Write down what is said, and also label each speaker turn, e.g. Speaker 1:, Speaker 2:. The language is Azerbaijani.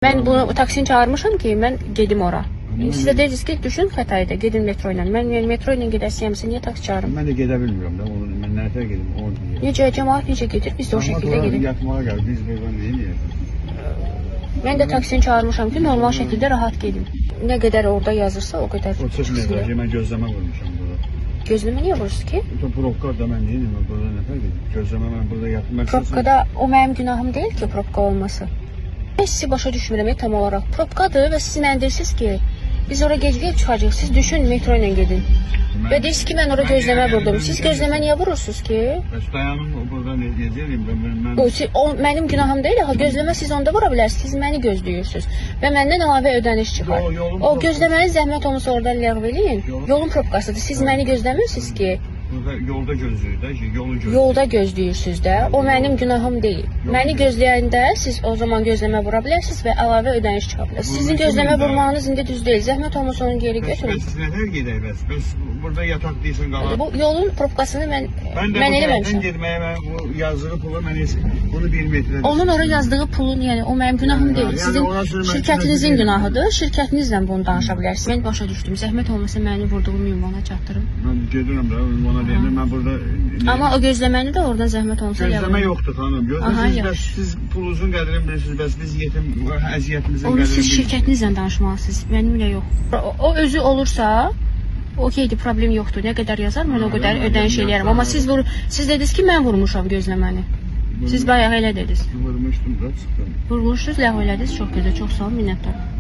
Speaker 1: Mən bunu taksini çağırmışam ki, mən gedim ora. Siz də deyirsiniz ki, düşün Xətayda, gedin metro ilə. Mən yəni metro ilə gedəsiyəmsə niyə taksi çağırım?
Speaker 2: Mən də gedə bilmirəm də onu. Mən nətər gedim onu deyirəm.
Speaker 1: Necə cəmaət necə gedir, biz də o şəkildə gedirik.
Speaker 2: Yatmağa gəl, biz burada nə edək?
Speaker 1: Mən də taksini çağırmışam ki, normal şəkildə rahat gedim. Nə qədər orada yazırsa, o qədər
Speaker 2: O
Speaker 1: çıxsın.
Speaker 2: çıxmır ki, mən gözləmə vurmuşam burada.
Speaker 1: Gözləmə niyə vurursunuz ki?
Speaker 2: Bu probka da mən nə edim? Mən burada nətər gedim? Gözləmə mən burada yatım. Mən
Speaker 1: Probkada o mənim günahım deyil ki, probka olması. Mən sizi başa düşmürəm tam olaraq. Probkadır və siz mənə deyirsiniz ki, biz ora gec gəlib çıxacağıq. Siz düşün, metro ilə gedin. Və deyirsiniz ki, mən ora gözləmə vurdum. Siz gözləmə niyə vurursunuz ki?
Speaker 2: Bəs dayanım burada nə edəcəyim? Mən
Speaker 1: O mənim günahım deyil axı. Gözləmə siz onda vura bilərsiniz. Siz məni gözləyirsiniz və məndən əlavə ödəniş çıxar.
Speaker 2: Yolun
Speaker 1: O gözləməni zəhmət olmasa oradan ləğv eləyin.
Speaker 2: Yolun-
Speaker 1: Yolun probkasıdır. Siz məni gözləmirsiniz ki,
Speaker 2: burada yolda gözləyir də ki, yolu gözləyir.
Speaker 1: yolda gözləyirsiniz də. O mənim günahım deyil. Məni gözləyəndə siz o zaman gözləmə vura bilərsiniz və əlavə ödəniş çıxa bilər. Sizin gözləmə vurmağınız indi düz deyil. Zəhmət olmasa onu geri
Speaker 2: Bəs,
Speaker 1: götürün.
Speaker 2: bəs nətər gedək bəs? Bəs burada yataq deyirsən qalar.
Speaker 1: Bu yolun probkasını mən
Speaker 2: Mən də
Speaker 1: mən
Speaker 2: bu tərəfdən
Speaker 1: eləməmişəm.
Speaker 2: getməyə mən bu yazdığı pulu mən heç bunu bir metrə.
Speaker 1: Onun ora yazdığı pulun, yəni o mənim günahım deyil.
Speaker 2: Yəni
Speaker 1: Sizin
Speaker 2: ona sürmək
Speaker 1: şirkətinizin
Speaker 2: günahı deyil.
Speaker 1: günahıdır. Şirkətinizlə bunu danışa bilərsiniz. Mən başa düşdüm. Zəhmət olmasa məni vurduğum ünvana çatdırın.
Speaker 2: Mən gedirəm də ünvana deyəndə mən burada
Speaker 1: Amma o gözləməni də oradan zəhmət olmasa
Speaker 2: gözləmə
Speaker 1: ləğv.
Speaker 2: yoxdur xanım.
Speaker 1: Aha,
Speaker 2: Gözləsiz
Speaker 1: yaxşı.
Speaker 2: bəs siz pulunuzun qədrini bilirsiniz, bəs biz yetim əziyyətimizin
Speaker 1: Onu
Speaker 2: qədrini
Speaker 1: siz
Speaker 2: bilmirsiniz.
Speaker 1: şirkətinizlə danışmalısınız. Mənimlə yox. O özü olursa okeydir, problem yoxdur. Nə qədər yazar, mən o qədər ödəniş eləyərəm. Amma siz siz dediniz ki, mən vurmuşam gözləməni. Siz bayaq elə dediniz.
Speaker 2: Vurmuşdum da çıxdım.
Speaker 1: Vurmuşdunuz, ləğv elədiniz. Çox gözəl, çox sağ olun, minnətdaram.